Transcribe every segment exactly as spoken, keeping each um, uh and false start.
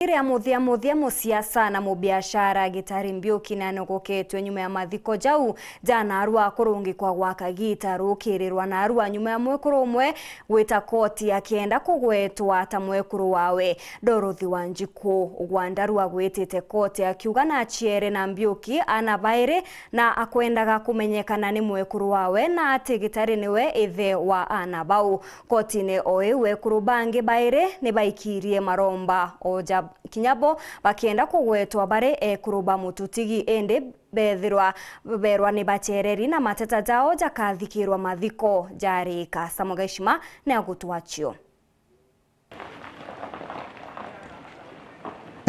Iria muthia muthia musiasa na mubiashara Gitari Mbiuki nanogoketwe nyuma ya mathiko jau ja narua kurungikwa gwa kagiita rukirirwa narua nyuma ya mwekuru umwe gwita koti akienda kugwetwa ta mwekuru wawe. Dorothy Wanjiku Gwandaru agwitite koti akiuga naciere na Mbiuki ana bairi na akwendaga kumenyekana ni mwekuru wawe na ati Gitari niwe ithe wa ana bau. Kotine o iu, ekuru bangi bairi ni baikirie maromba o ja kinya bo bakienda kugwetwa bari ekuru ba Mututigi, indi bethirwa berwa ni bacereri na mateta jao jakathikirwa mathiko jarika. Samuel Gaishima ni agutwacio.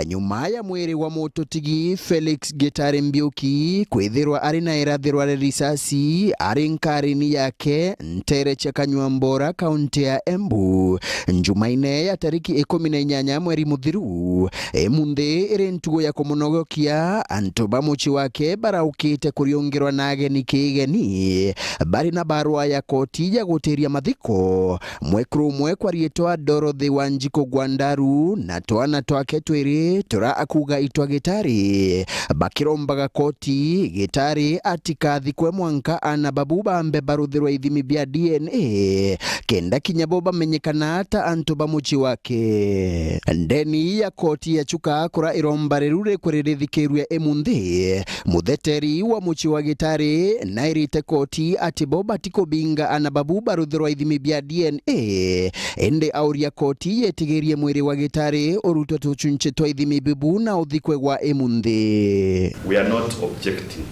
Nyuma ya mwiri wa Mututigi Felix Gitari Mbiuki kwithirwa ari na irathirwa ria risasi ari nkarini yake ntere cia Kanywa Mbora, kaunti ya Embu, Njumaine ya tariki ikumi na inyanya mweri muthiru, imunthi iri ntugo ya kumunogokia, antu ba mucii wake baraukite kuriungirwa na ageni kigeni bari na barua ya koti ya gutiria mathiko. Mwekuru umwe kwa riitwa Dorothy Wanjiku Gwandaru na twana twake twiri turia akuuga itwa Gitari bakirombaga koti Gitari atikathikwe mwanka ana babu bambe baruthirwa ithimi bia D N A, kenda kinya bo bamenyekana ta antu ba mucii wake. Ndeni ya koti ya Chuka kuria iromba riu rikwe ririthikirue imunthi, mutheteri wa mucii wa Gitari nairite koti ati bo batikubinga ana babu baruthirwa ithimi bia D N A, indi auria koti yetigirie mwiri wa Gitari urutwe tuchunchi twa ithimi bibu na uthikwe gwa imunthi. We are not objecting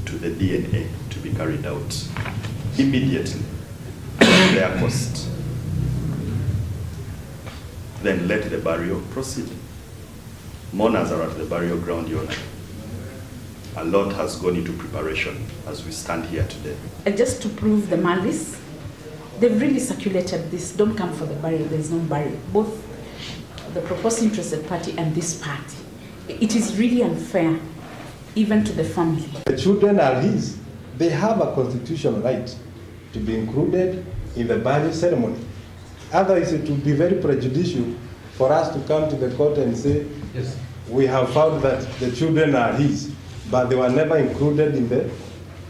to the D N A to be carried out immediately at their cost. Then let the burial proceed. Mourners are at the burial ground, Your Honor. A lot has gone into preparation as we stand here today. And just to prove the malice, they've really circulated this, "Don't come for the burial, there's no burial." Both the proposed interested party and this party. It is really unfair, even to the family. The children are his. They have a constitutional right to be included in the burial ceremony. Otherwise, it would be very prejudicial for us to come to the court and say, "Yes, we have found that the children are his, but they were never included in the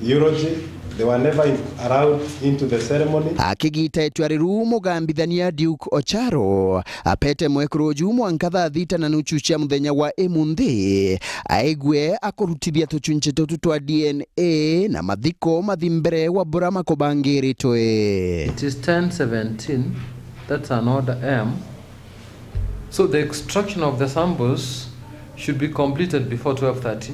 eulogy, they were never in-, allowed into the ceremony." Akigita itua riu, mugambithania Duke Ocharo apete mwekuru uju mwanka thaa thita na nuchu cia muthenya wa imunthi aigue akurutithia tuchunchi tutu twa D N A na mathiko mathi mbere wa bura makubangiritwe. It is ten seventeen, that's an order M. So the extraction of the samples should be completed before twelve thirty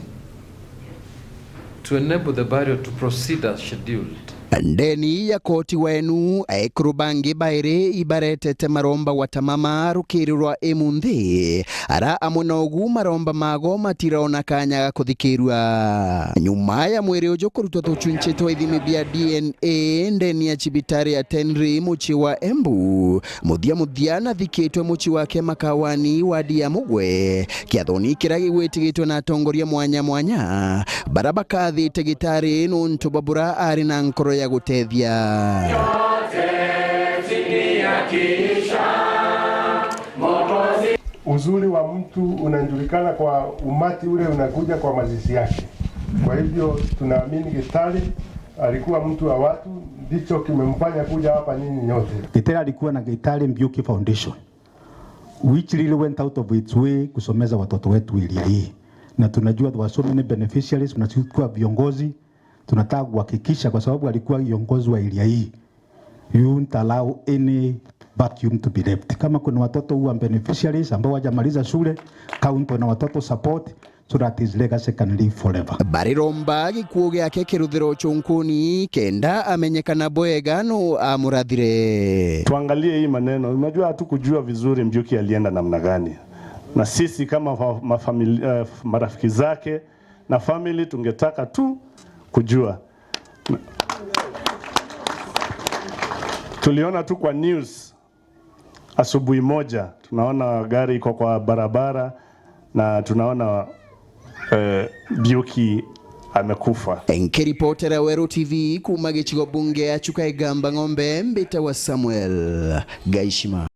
to enable the burial to proceed as scheduled. Ndeni ya koti wenu, ekuru bangi bairi ibaretete maromba gwa tamama rukiri rwa imunthi, ara amwe na ugu maromba mago matiraona kanya ga kuthikirua. Nyuma ya mwiri uju kurutwa tuchunchi twa ithimi bia D N A ndeni ya cibitari ya Tenri mucii wa Embu, muthia muthia nathikitwe mucii wake Makawani, wadi ya Mugwe, kiathoni kiria gigwitigitwe na atongoria mwanya mwanya bara bakathite Gitari nuntu bwa bura ari na nkoro ya gutethia. Uzuri wa mtu unajulikana kwa umati ule unakuja kwa mazishi yake. Kwa hivyo tunaamini Gitari alikuwa mtu wa watu, ndicho kimemfanya kuja hapa nyinyi nyote. Gitari alikuwa na Gitari Mbiuki Foundation, which really went out of its way kusomeza watoto wetu area hii. Na tunajua there were so many beneficiaries, na sisi tukiwa viongozi, tunataka kuhakikisha, kwa sababu alikuwa kiongozi wa area hii, you won't allow any vacuum to be left. Kama kuna watoto who are beneficiaries ambao hawajamaliza shule, county na watoto support so that his legacy can live forever. Bariromba gikuo giake kiruthirwe uchunkuni kenda amenyekana bwega nu amurathire. Tuangalie hii maneno. Unajua, hatukujua vizuri Mbiuki alienda namna gani, na sisi kama fa-, mafamili-, eh, marafiki zake na family tungetaka tu kujua. Tuliona tu kwa news asubuhi moja, tunaona gari iko kwa barabara na tunaona, eh, Mbiuki amekufa. Nkiripotera Weru T V kuma gicigo bunge ya Chuka Igamba Ng'ombe, mbitawa Samuel Gaishima.